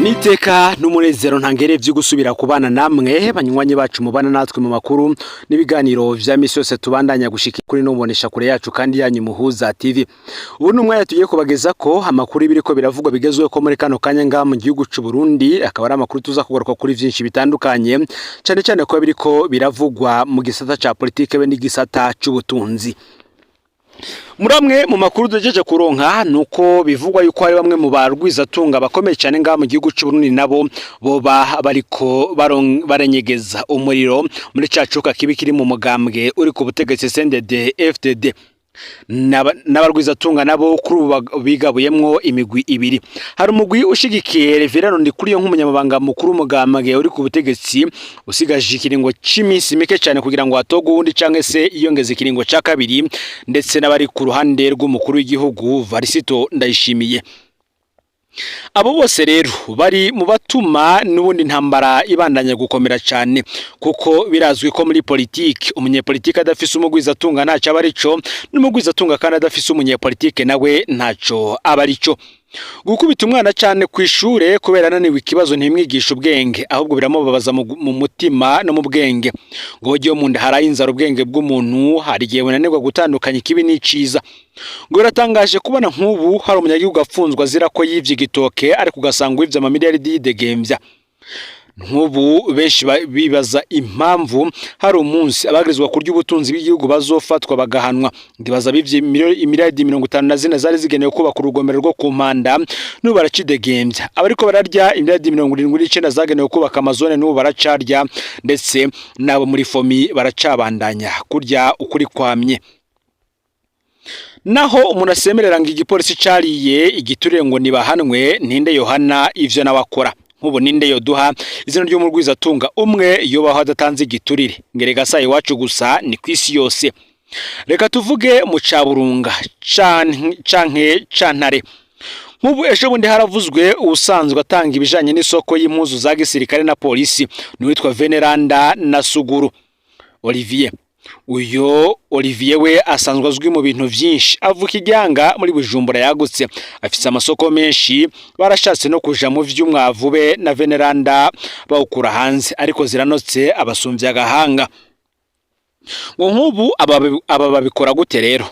Niteka n'umunezero ntangere vyo gusubira kubana namwe, banywanyi bacu mubana natwe mu makuru n'ibiganiro vya misi yose tubandanya gushika kuri no kure yacu kandi yanyu Muhuza TV. Ubu ni umwanya tugiye kubageza ko amakuru ibiriko biravugwa bigezweho ko muri kano kanya ngaha mu gihugu c'u Burundi, akaba ari amakuru tuza kugaruka kuri vyinshi bitandukanye, cane cane ko biriko biravugwa mu gisata ca politike be n'igisata c'ubutunzi. Muri amwe mu makuru duhejeje kuronka, nuko bivugwa yuko hari bamwe mu barwizatunga bakomeye cyane ngaha mu gihugu c'u Burundi nabo boba bariko barenyegeza umuriro muri ca cuka kibi kiri mu mugambwe uri ku butegetsi CNDD FDD. N'abarwizatunga nabo kuri ubu bigabuyemwo imigwi ibiri. Hari umugwi ushigikiye Reverend Ndikuriyo nk'umunyamabanga mukuru w'umugambwe uri ku butegetsi, usigaje ikiringo c'iminsi mike cyane kugira ngo hatogwe uwundi canke se iyongeze ikiringo ca kabiri, ndetse n'abari ku ruhande rw'umukuru w'igihugu Varisito Ndayishimiye. Abo bose rero bari mu batuma n'ubundi ntambara ibandanya gukomera cyane, kuko birazwi ko muri politiki umunyepolitike adafise umugwizatunga ntacyo aba arico, n'umugwizatunga kandi adafise umunyepolitike nawe ntaco aba arico. Gukubita umwana cyane ku ishure kubera ananiwe ikibazo ntimwigisha ubwenge, ahubwo biramubabaza mu mutima no mu bwenge. Ngo iyo mu nda haraye inzara, ubwenge bw'umuntu hari igihe bunanirwa gutandukanya ikibi n'iciza. Ngo biratangaje kubona nk'ubu hari umunyagihugu afunzwe azira ko yivye igitoke, ariko ugasanga uwivye amamiliyaridi yidegembya. Nk'ubu benshi bibaza impamvu hari umunsi abagirizwa kurya ubutunzi bw'igihugu bazofatwa bagahanwa. Ndibaza bivye imiliyaridi 54 zari zigenewe kubaka urugomero rwo ku Mpanda, n'ubu baracidegembya. Abariko bararya imiliyaridi 79 zagenewe kubaka amazone, n'ubu baracarya, ndetse n'abo muri FOMI baracabandanya kurya ukuri kwamye. Naho umuntu asemerera ngo igipolisi cariye igiturire ngo nibahanwe, ninde yohana ivyo nawe akora? Nk'ubu ninde yoduha izina ry'umurwizatunga umwe yobaho adatanze igiturire? Ngerega sa iwacu gusa, ni kwisi yose. Reka tuvuge mu Caburunga canke Cantare. Nk'ubu ejo bundi haravuzwe ubusanzwe atanga ibijanye n'isoko y'impuzu za gisirikare na polisi, n'uwitwa Veneranda na Suguru Olivier. Uyo Olivier we asanzwe azwi mu bintu vyinshi, avuka iryanga muri Bujumbura yagutse, afise amasoko menshi. Barashatse no kuja mu vy'umwavu be na Veneranda bawukura hanze, ariko ziranotse abasumvya agahanga. Ngo nk'ubu aba babikora gute rero?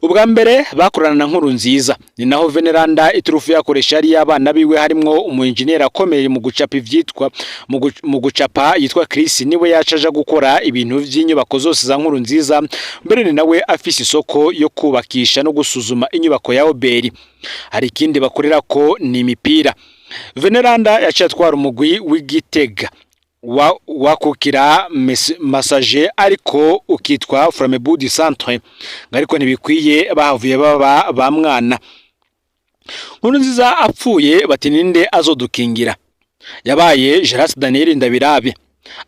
Ubwa mbere bakorana na Nkuru Nziza, ni naho Veneranda iturufu yakoresha yari y'abana biwe, harimwo umu engineer akomeye mu gucapa ivyitwa mu gucapa yitwa Chris, niwe yacaja gukora ibintu vy'inyubako zose za Nkuru Nziza. Mbere ni nawe afise isoko yo kubakisha no gusuzuma inyubako ya Oberi. Hari ikindi bakorera ko ni imipira. Veneranda yaciye atwara umugwi w'Igitega wakukira massage, ariko ukitwa Flamebu du Centre, ariko ntibikwiye, bahavuye baba ba mwana. Nkuru Nziza apfuye, bati ninde azodukingira? Yabaye Geras Daniel Ndabirabe.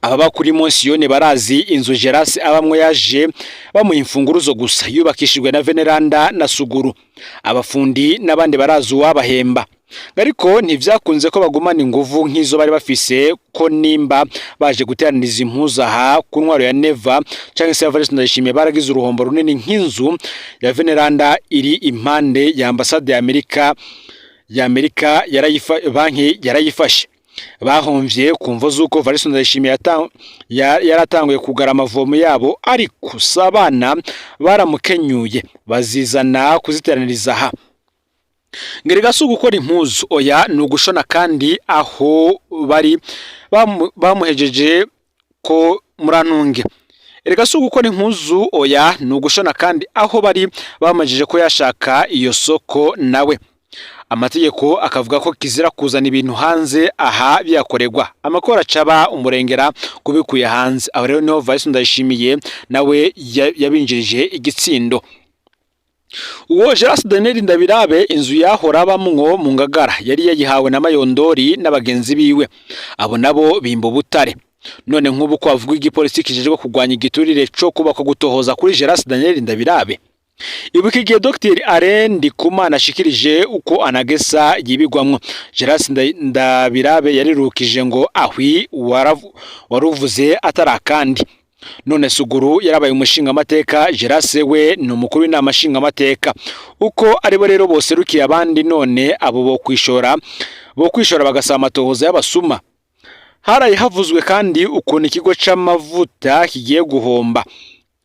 Ababa kuri Monsiyone barazi inzu Geras abamwe yaje bamuha imfunguruzo gusa, yubakishijwe na Veneranda na Suguru. Abafundi n'abandi barazi uwabahemba, ariko ntivyakunze ko bagumana inguvu nk'izo bari bafise, ko nimba baje guteraniriza impuzu aha ku ntwaro ya Neva canke se Evariste Ndayishimiye, baragize uruhombo runini. Nk'inzu ya Veneranda iri impande ya ambasade ya Amerika, yarayifa, banki yarayifashe. Bahomvye ku mvo z'uko Evariste Ndayishimiye yaratanguye kugara amavomo yabo, ariko si abana baramukenyuye bazizana kuziteraniriza aha. Ngerega si ugukora impuzu, oya, ni ugushona, kandi aho bari bamuhejeje ko murantunge. Erega si ugukora impuzu, oya, ni ugushona, kandi aho bari bamajije ko yashaka iyo soko nawe. Amategeko akavuga ko kizira kuzana ibintu hanze aha byakorerwa, amakoro acaba umurengera kubikuye hanze. Aho rero niho Vice Ndayishimiye nawe yabinjirije igitsindo. Uwo Geras Daniel Ndabirabe, inzu yahora abamwo mu Ngagara yari yayihawe na Mayondori n'abagenzi biwe, abo nabo bimba ubutare. None nk'ubu ko bavuga igipolisi kijejwe kurwanya igiturire co kubakwa gutohoza kuri Geras Daniel Ndabirabe. Ibuka igihe Dr Alain Ndikumana ashikirije uko anagesa yibigwamwo, Geras Ndabirabe yarirukije ngo ahwi, waruvuze atari akandi. None Suguru yarabaye umushingamateka, Geras we ni umukuru w'inama nshingamateka. Uko aribo rero boserukiye abandi, none abo bo kwishora. Bo kwishora bagasaba amatohoza y'abasuma. Haraye havuzwe kandi ukuntu ikigo c'amavuta kigiye guhomba.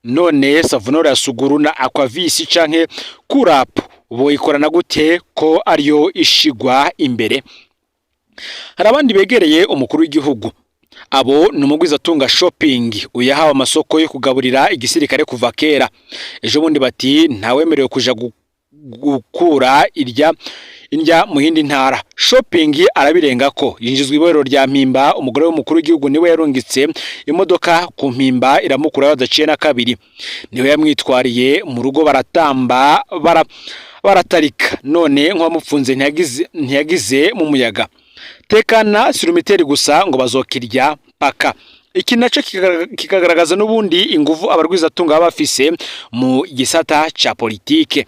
None Savonor ya Suguru na Aquavis canke Kurapu boyikorana gute ko ariyo ishigwa imbere? Hari abandi begereye umukuru w'igihugu. Abo ni umugwizatunga Shopping, uyahawe amasoko yo kugaburira igisirikare kuva kera. Ejo bundi bati ntawemerewe kuja gukura irya indya mu yindi ntara. Shopping arabirenga ko yinjizwa ibohero rya Mpimba. Umugore w'umukuru w'igihugu niwe yarungitse imodoka ku Mpimba iramukura badaciye na kabiri, niwe yamwitwariye mu rugo, baratamba baratarika. None nk'uwamupfunze ntiyagize mu muyaga tekana sirumiteri gusa ngo bazokirya paka. Iki naco kikagaragaza n'ubundi inguvu abarwizatunga baba bafise mu gisata ca politike.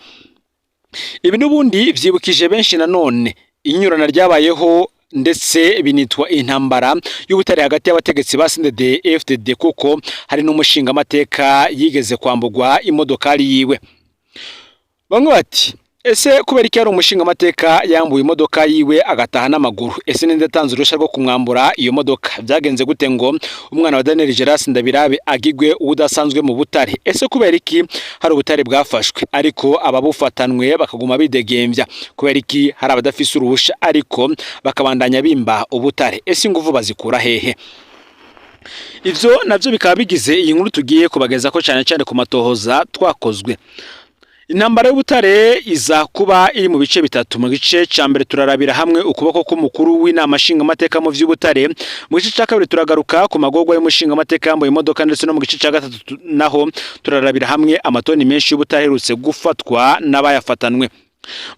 Ibi n'ubundi vyibukije benshi nanone inyurana ryabayeho, ndetse binitwa intambara y'ubutare hagati y'abategetsi ba CNDD FDD, kuko hari n'umushingamateka yigeze kwambugwa imodokari yiwe. Bamwe bati: "Ese kubera iki hari umushingamateka yambuye imodoka yiwe agataha n'amaguru? Ese ninde yatanze uruhushya rwo kumwambura iyo modoka? Byagenze gute ngo umwana wa Daniel Geras Ndabirabe agigwe udasanzwe mu butare? Ese kubera iki hari ubutare bwafashwe ariko ababufatanwe bakaguma bidegembya? Kubera iki hari abadafise uruhusha ariko bakabandanya bimba ubutare? Ese inguvu bazikura hehe?" Ivyo navyo bikaba bigize iyi nkuru tugiye kubageza ko cyane cyane ku matohoza twakozwe. Intambara y'ubutare iza kuba iri mu bice bitatu. Mu gice ca mbere turarabira hamwe ukuboko k'umukuru w'inama nshingamateka mu vy'ubutare. Mu gice ca kabiri turagaruka ku magorwa y'umushingamateka yambaye imodoka, ndetse no mu gice ca gatatu naho turarabira hamwe amatoni menshi y'ubutare aherutse gufatwa n'abayafatanwe.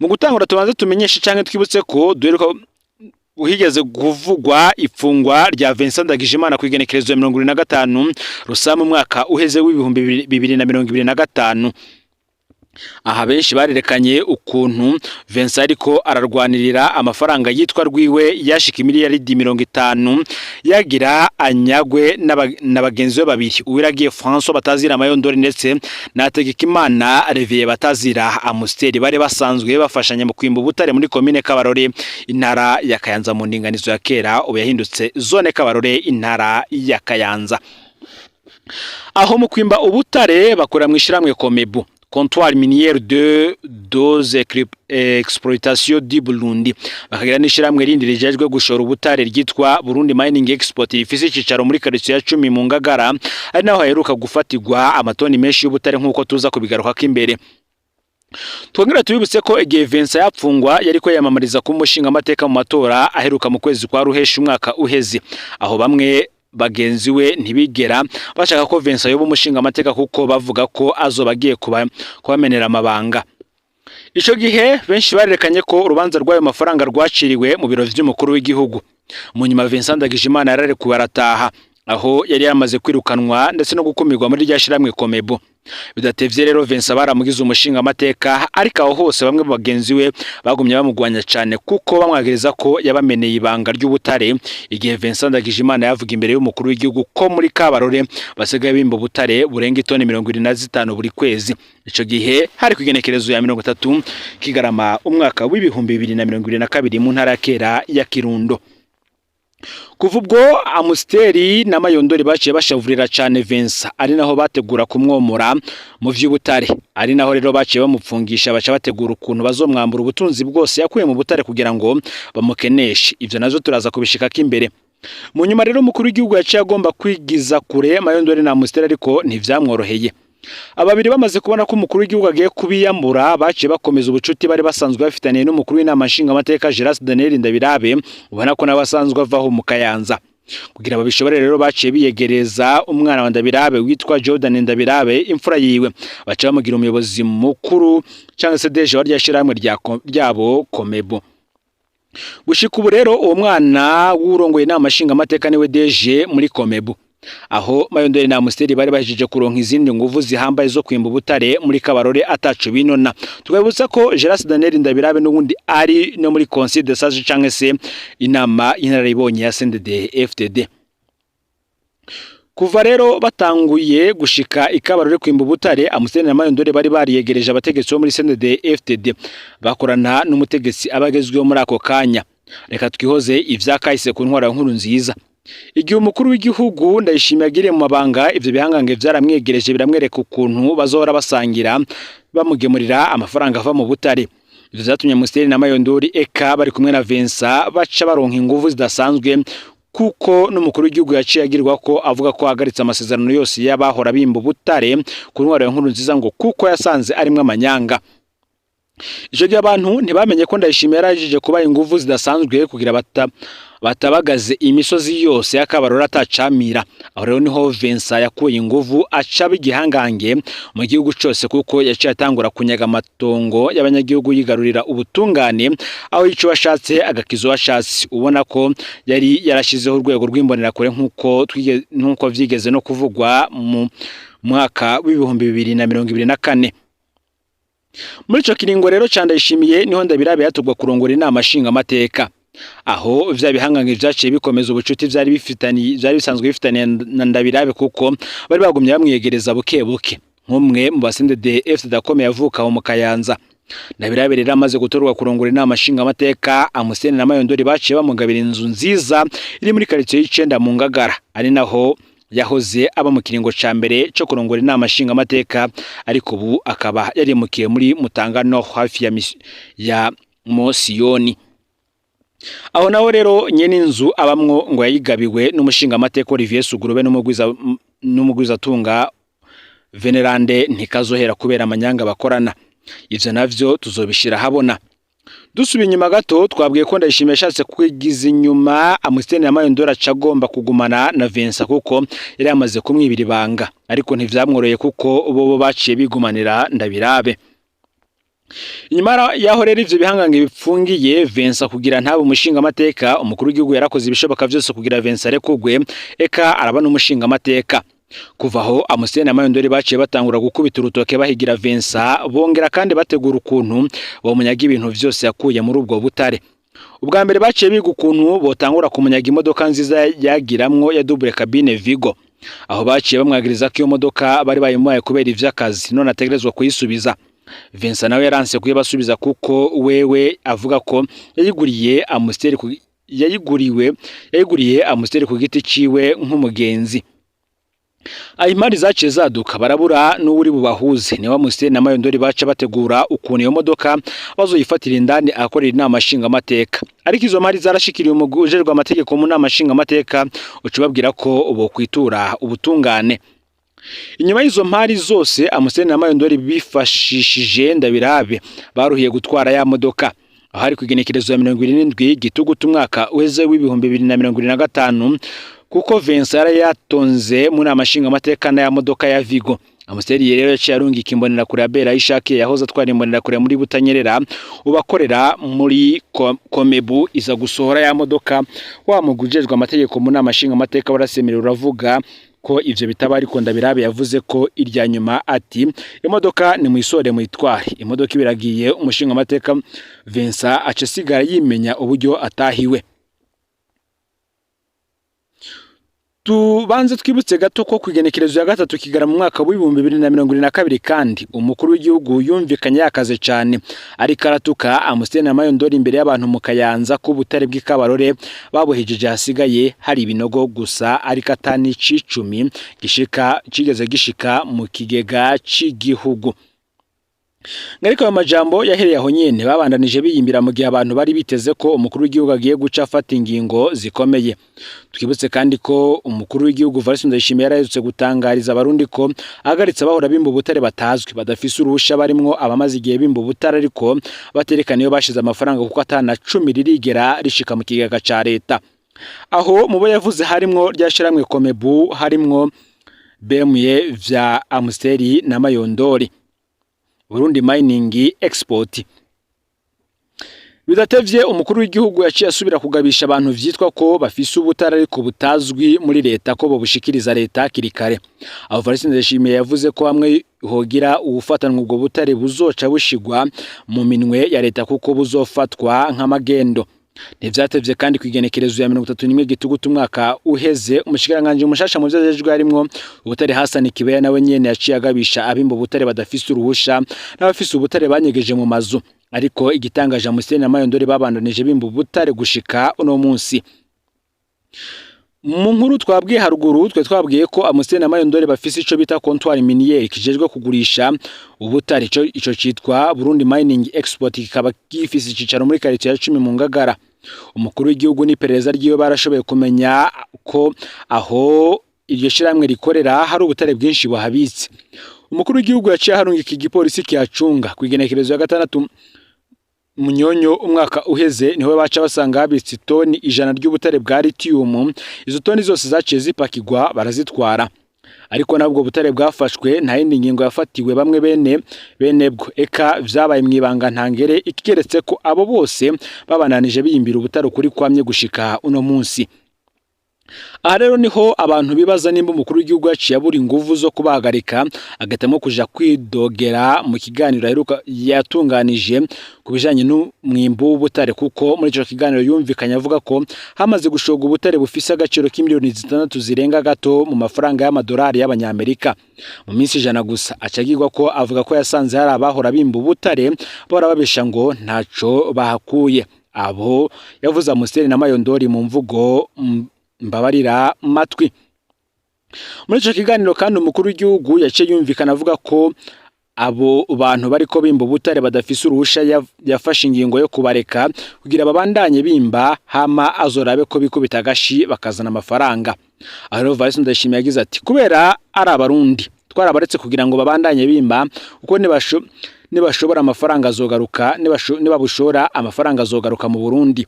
Mu gutangura, tubanze tumenyeshe canke twibutse ko duheruka uhigeze kuvugwa ifungwa rya Vincent Ndagijimana ku igenekerezo ya 75 Rusama umwaka uheze w'2025. Aha benshi barerekanye ukuntu Vincent ariko ararwanirira amafaranga yitwa rwiwe yashika imiliyaridi 50, yagira anyagwe na bagenzi be babiri, Uwiragiye François batazira Mayondori ndetse na Hategekimana Revier batazira Amusteri, bari basanzwe bafashanya mu kwimba ubutare muri komine Kabarore, intara ya Kayanza, mu ndinganizo ya kera, ubu yahindutse zone Kabarore, intara ya Kayanza. Aho mu kwimba ubutare bakora mu ishiramwe Komebu, Comptoir Minière de Dose Exploitation du Burundi, bakagira n'ishiramwe rindi rijejwe gushora ubutare ryitwa Burundi Mining Export, rifise icicaro muri quartier ya 10 mu Ngagara, ari naho haheruka gufatirwa amatoni menshi y'ubutare, nk'uko tuza kubigarukako imbere. Twongera tubibutse ko igihe Vincent yapfungwa yariko yamamariza kuba umushingamateka mu matora aheruka mu kwezi kwa Ruheshi umwaka uheze. Aho bamwe bagenzi we ntibigera bashaka ko Vincent yoba umushingamateka, kuko bavuga ko azoba agiye kubamenera amabanga. Ico gihe benshi barerekanye ko urubanza rw'ayo mafaranga rwaciriwe mu biro vy'umukuru w'igihugu. Mu nyuma Vincent Ndagijimana yararekuwe arataha, aho yari yamaze kwirukanwa ndetse no gukumirwa muri rya shirahamwe Komebu. Bidatevye rero Vincent baramugize umushingamateka, ariko aho hose bamwe mu bagenzi we bagumye bamugwanya cane, kuko bamwagiriza ko yabameneye ibanga ry'ubutare. Igihe Vincent Ndagijimana yavuga imbere y'umukuru w'igihugu ko muri Kabarore basigaye bimba ubutare burenga itoni 75 buri kwezi, ico gihe hari ku igenekerezo ya 30 Kigarama umwaka w'2022 mu ntara ya kera ya Kirundo. Kuva ubwo Amusiteri na Mayondori baciye bashavurira cane Vincent, ari naho bategura kumwomora mu vy'ubutare, ari naho rero baciye bamupfungisha, baca bategura ukuntu bazomwambura ubutunzi bwose yakuye mu butare kugira ngo bamukeneshe. Ivyo nazo turaza kubishikako imbere. Mu nyuma rero umukuru w'igihugu yaciye agomba kwigiza kure Mayondori na Amusiteri, ariko ntivyamworoheye. Ababiri bamaze kubona ko umukuru w'igihugu agiye kubiyambura, baciye bakomeza ubucuti bari basanzwe bafitaniye n'umukuru w'inama nshingamateka Geras Daniel Ndabirabe, ubona ko nawe asanzwe avaho mu Kayanza. Kugira babishobore rero, baciye biyegereza umwana wa Ndabirabe witwa Jordan Ndabirabe, imfura yiwe, baca bamugira umuyobozi mukuru cyangwa se DG wa rya shirahamwe ryabo Komebo. Gushika ubu rero uwo mwana w'urongoye inama nshingamateka niwe DG muri Komebu. Aho Mayondori na Amusiteri bari bahejeje kuronka izindi nguvu zihambaye zo kwimba ubutare muri Kabarore ataco binona. Tukabibutsa ko Geras Daniel Ndabirabe n'ubundi ari no muri Conseil de Sage canke se inama y'inararibonye ya CNDD FDD. Kuva rero batanguye gushika ikabarore kwimba ubutare, Amusiteri na Mayondori bari bariyegereje abategetsi bo muri CNDD FDD, bakorana n'umutegetsi abagezweho muri ako kanya. Reka twihoze ivyakahise ku ntwara nkuru nziza. Igihe umukuru w'igihugu Ndayishimiye agiriye mu mabanga, ivyo bihangange vyaramwegereje, biramwereka ukuntu bazohora basangira, bamugemurira amafaranga ava mu butare. Ivyo vyatumye Musiteri na Mayondori eka bari kumwe na Vincent baca baronka inguvu zidasanzwe, kuko n'umukuru w'igihugu yaciye agirwa ko avuga ko ahagaritse amasezerano yose y'abahora bimba ubutare ku ntwaro ya nkuru nziza, ngo kuko yasanze arimwo amanyanga. Ico gihe abantu ntibamenye ko Ndayishimiye yarajije kuba inguvu zidasanzwe kugira batabagaze imisozi yose y'akabarore atacamira. Aho rero niho Vincent yakuye inguvu, aca igihangange mu gihugu cose, kuko yaciye atangura kunyaga amatongo y'abanyagihugu, yigarurira ubutungane, aho yica uwashatse agakiza uwashatse. Ubona ko yari yarashizeho urwego rw'imbonerakure, nk'uko vyigeze no kuvugwa mu mwaka w'2024. Muri ico kiringo rero ca Ndayishimiye niho Ndabirabe yatugwa kurongora inama nshingamateka. Aho vya bihangange vyaciye bikomeza ubucuti vyari bifitaniye, vyari bisanzwe bifitaniye na Ndabirabe, kuko bari bagumye bamwiyegereza buke buke nk'umwe mu basendede FDD akomeye avuka mu Kayanza. Ndabirabe rero amaze gutorwa kurongora inama nshingamateka, Amuseni na Mayondori baciye bamugabira inzu nziza iri muri quartier y'icenda mu Ngagara, ari naho yahoze aba mu kiringo ca mbere co kurongora inama nshingamateka, ariko ubu akaba yarimukiye muri Mutangano hafi ya Mosiyoni. Aho naho rero nyene inzu abamwo ngo yayigabiwe n'umushingamateka Olivier Sugurube n'umugwizatunga Venerande Ntikazohera kubera amanyanga bakorana. Ivyo navyo tuzobishira habona. Dusubiye inyuma gato, twabwiye ko Ndayishimiye yashatse kwigiza inyuma Amusiteni na Mayondora, aca agomba kugumana na Vincent kuko yari yamaze kumwibira ibanga, ariko ntivyamworoye kuko bobo baciye bigumanira Ndabirabe. Inyuma yaho rero ivyo bihangange bipfungiye Vincent kugira ntabe umushingamateka, umukuru w'igihugu yarakoze ibishoboka vyose kugira Vincent arekugwe, eka araba n'umushingamateka. Kuva aho Amuseni na Mayondori baciye batangura gukubita urutoke bahigira Vincent, bongera kandi bategura ukuntu bomunyaga ibintu vyose yakuye muri ubwo butare. Ubwa mbere baciye biga ukuntu botangura kumunyaga imodoka nziza yagiramwo ya double cabine Vigo. Aho baciye bamwagiriza ko iyo modoka bari bayimuhaye kubera ivy'akazi, none ategerezwa kuyisubiza. Vincent nawe yaranse kuyibasubiza kuko wewe avuga ko yayiguriye Amusiteri ku yayiguriwe yayiguriye Amusiteri ku giti ciwe nk'umugenzi. Aho impari zaciye zaduka, barabura n'uwuri bubahuze. Niwe Amusiteri na Mayondori baca bategura ukuntu iyo modoka bazoyifatira indani akorera inama nshingamateka. Ariko izo mpari zarashikiriye umugwi ujejwe amategeko mu nama nshingamateka, uca ubabwira ko bokwitura ubutungane. Inyuma y'izo mpari zose, Amuseni na Mayondori bifashishije Ndabirabe baruhiye gutwara ya modoka. Aho hari ku igenekerezo ya 27 Gitugutu umwaka uheze w'2025, kuko Vincent yari yatonze mu nama nshingamateka na ya modoka ya Vigo. Amusiteri rero yaciye arungika imbonerakure ya Bera Ishake yahoze atwara imbonerakure muri Butanyerera, ubakorera muri Komebu, iza gusohora ya modoka. Wa mugwi ujejwe amategeko mu nama nshingamateka warasemerera uravuga ko ivyo bitaba, ariko Ndabirabe yavuze ko irya nyuma, ati imodoka ni muyisore muyitware. Imodoka ibiragiye, umushingamateka Vincent aca asigara yimenya uburyo atahiwe. Tubanze twibutse gato ko ku igenekerezo ya 3 Kigarama mu mwaka w'2022 kandi umukuru w'igihugu yumvikanye yakaze cane, ariko aratuka Amusiteni na Mayondori imbere y'abantu mu Kayanza ko ubutare bw'Ikabarore babuhejeje, hasigaye hari ibinogo gusa, ariko atani c'icumi gishika cigeze gishika mu kigega c'igihugu. Ariko ayo majambo yahereye aho nyene, babandanije biyimbira mu gihe abantu bari biteze ko umukuru w'igihugu agiye guca afata ingingo zikomeye. Twibutse kandi ko umukuru w'igihugu Evariste Ndayishimiye yaraherutse gutangariza abarundi ko ahagaritse abahora bimba ubutare batazwi, badafise uruhusha, barimwo abamaze igihe bimba ubutare ariko baterekana iyo bashize amafaranga, kuko atana cumi ririgera rishika mu kigega ca leta. Aho mu bo yavuze harimwo rya shirahamwe Komebu, harimwo BME vya Amsteri na Mayondori, Burundi Mining Export. Bidatevye umukuru w'igihugu yaciye asubira kugabisha abantu vyitwa ko bafise ubutare ariko butazwi muri leta, ko bobushikiriza leta hakiri kare. Aho Evariste Ndayishimiye yavuze ko hamwe hogira uwufatanwa ubwo butare buzoca bushigwa mu minwe ya leta, kuko buzofatwa nk'amagendo. Ntivyatevye kandi ku igenekerezo ya 31 Gitugutu umwaka uheze, umushikiranganji mushasha mu vyo ajejwe harimwo ubutare Hassan Kibeya nawe nyene yaciye agabisha abimba ubutare badafise uruhusha n'abafise ubutare banyegeje mu mazu. Ariko igitangaje, Amusiteri na Mayondori babandanije bimba ubutare gushika uno munsi. Mu nkuru twabwiye haruguru, twe twabwiye ko Amusiteri na Mayondori bafise ico bita comptoir minier kijejwe kugurisha ubutare. Ico citwa Burundi Mining Export, kikaba gifise icicaro muri quartier ya 10 mu Ngagara. Umukuru w'igihugu n'iperereza ryiwe barashoboye kumenya ko aho iryo shirahamwe rikorera hari ubutare bwinshi buhabitse. Umukuru w'igihugu yaciye aharungika igipolisi kihacunga. Kw'igenekerezo ya 6 Munyonyo umwaka uheze, niho baca basanga habitse itoni 100 ry'ubutare bwa lithium. Izo toni zose zaciye zipakirwa, barazitwara. Ariko nabwo butare bwafashwe, nta yindi ngingo yafatiwe bamwe bene bene bwo. Eka vyabaye mwibanga ntangere, ikigeretse ko abo bose babananije biyimbira ubutare ukuri kwamye gushika uno munsi. Aha rero niho abantu bibaza nimba umukuru w'igihugu yaciye abura inguvu zo kubahagarika, agahitamo kuja kwidogera mu kiganiro aheruka yatunganije ku bijanye n'umwimbu w'ubutare, kuko muri ico kiganiro yumvikanye avuga ko hamaze gushoga ubutare bufise agaciro k'imiliyoni 6 zirenga gato mu mafaranga y'amadolari y'abanyamerika mu minsi 100 gusa. Aca agirwa ko avuga ko yasanze hari abahora bimba ubutare bahora babesha ngo ntaco bahakuye. Abo yavuze Amusiteri na Mayondori mu mvugo mbabarira matwi. Muri ico kiganiro kandi, umukuru w'igihugu yaciye yumvikana avuga ko abo bantu bariko bimba ubutare badafise uruhusha, yafashe ingingo yo kubareka kugira babandanye bimba, hama azorabe ko bikubita agashi bakazana amafaranga. Aho rero Evariste Ndayishimiye yagize ati: "Kubera ari abarundi, twarabaretse kugira ngo babandanye bimba, kuko nibashobora amafaranga azogaruka, nibabushora amafaranga azogaruka mu Burundi."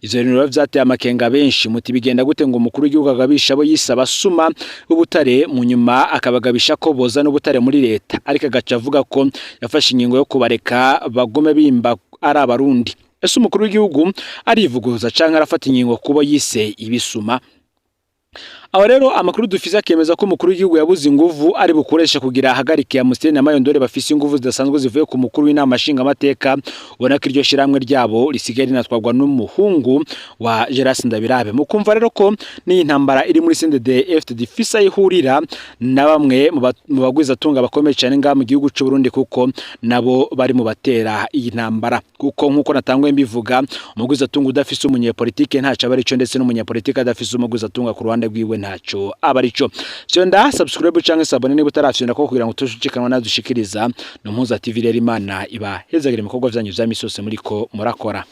Ivyo bintu rero vyateye amakenga benshi. Muti bigenda gute ngo umukuru w'igihugu agabisha abo yise abasuma b'ubutare, mu nyuma akabagabisha ko bozana ubutare muri leta, ariko agaca avuga ko yafashe ingingo yo kubareka bagume bimba ari abarundi? Ese umukuru w'igihugu arivuguruza canke arafata ingingo kubo yise ibisuma? Aho rero amakuru dufise akemeza ko umukuru w'igihugu yabuze inguvu ari bukoreshe kugira ahagarike Amusiteri na Mayondore bafise inguvu zidasanzwe zivuye ku mukuru w'inama nshingamateka. Ubona ko iryo shirahamwe ryabo risigaye rinatwarwa n'umuhungu wa Gerard Ndabirabe. Mukumva rero ko n'iyi ntambara iri muri CNDD FDD ifise aho ihurira na bamwe mu bagwizatunga bakomeye cyane ngaha mu gihugu c'u Burundi, kuko nabo bari mu batera iyi ntambara, kuko nk'uko natanguye mbivuga, umugwizatunga udafise umunyepolitike ntaco aba arico, ndetse n'umunyepolitike adafise umugwizatunga ku ruhande rwiwe ntaco aba arico. Fyonda subscribe canke s'abonner niba utarafyonda ko, kugira ngo tushikanwa nadushikiriza no Mpuza TV. Rero Imana ibahezagire ibikorwa vyanyu vya misi yose muriko murakora.